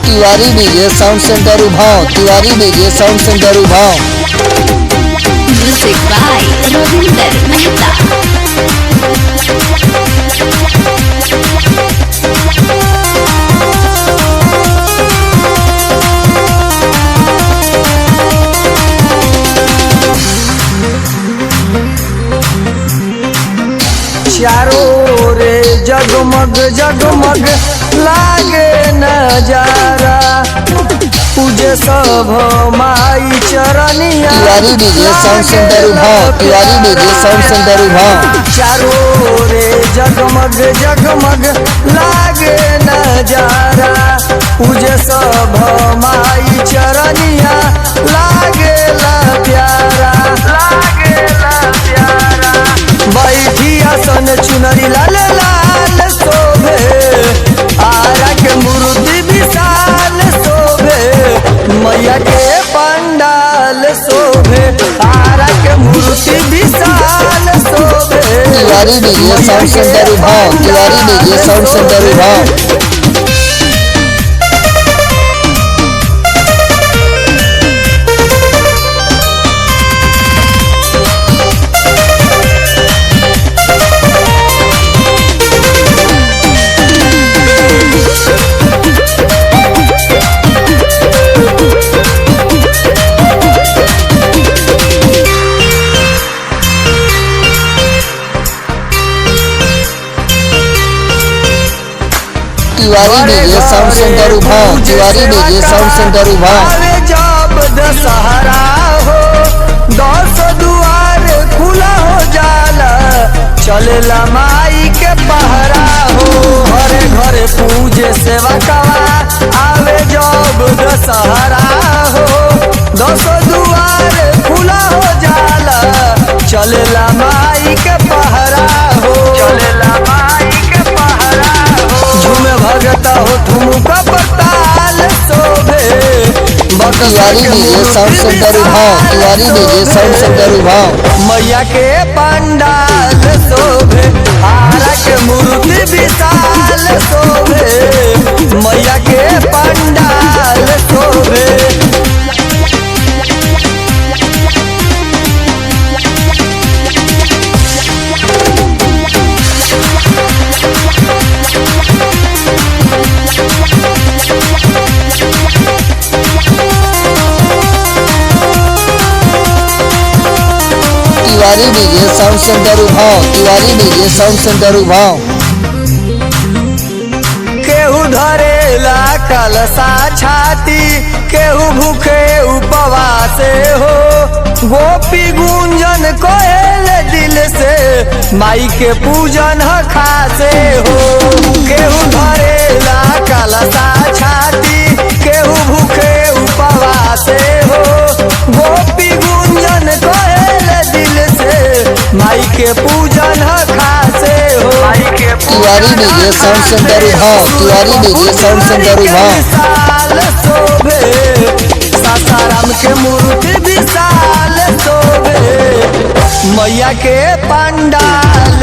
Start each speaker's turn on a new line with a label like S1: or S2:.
S1: Tiwari DJ sound centre Ubhaon. Tiwari DJ sound centre Ubhaon.
S2: Music by Ravinder Mehta.
S3: चारों रे जगमग जगमग लागे नजारा, पूजे सब माई चरनिया।
S1: Tiwari DJ sound centre Ubhaon. Tiwari DJ sound centre Ubhaon.
S3: चारों रे जगमग जगमग लागे नजारा, पूजे सब माई चरनिया लागे ला प्यारा, लागे ला प्यारा। बैठी आसन चुनरी लाल लाल शोभे, आरा के मूर्ति विशाल शोभे, मैया के पंडाल शोभे, आरा के मूर्ति विशाल शोभे।
S1: Tiwari DJ sound centre Ubhaon. Tiwari DJ sound centre Ubhaon. Tiwari DJ sound centre Ubhaon. Tiwari DJ sound centre Ubhaon.
S3: आवे जब दशहरा हो, दस दुआर खुला हो जाला, चलेला माई के पहरा हो। घरे घरे पूजे सेवा कवा, आवे जब दशहरा हो, दस दुआर खुला हो जाला, चलेला माई के पहरा हो, चलेला माई के पहरा हो। झूमे भगता हो ठुमका पताल शोभे,
S1: Tiwari DJ sound centre Ubhaon. Tiwari DJ sound centre Ubhaon.
S3: मैया के पंडाल शोभे, आरा के मूर्ति विशाल शोभे, मैया के पंडाल शोभे।
S1: Tiwari DJ sound centre Ubhaon. Tiwari DJ sound centre Ubhaon.
S3: केहू धरेला कलसा छाती, केहू भूखे उपवासे हो, गोपी गुंजन कोयल दिल से माई के पूजन खासे हो। केहू धरेला कलसा छाती, केहू भूखे उपवासे हो, गोपी गुंजन कोयल दिल से माई के पूजन खासे हो।
S1: Tiwari DJ sound centre Ubhaon. Tiwari DJ sound centre Ubhaon.
S3: विशाल शोभे, सासाराम के मूर्ति विशाल शोभे, मैया के पंडाल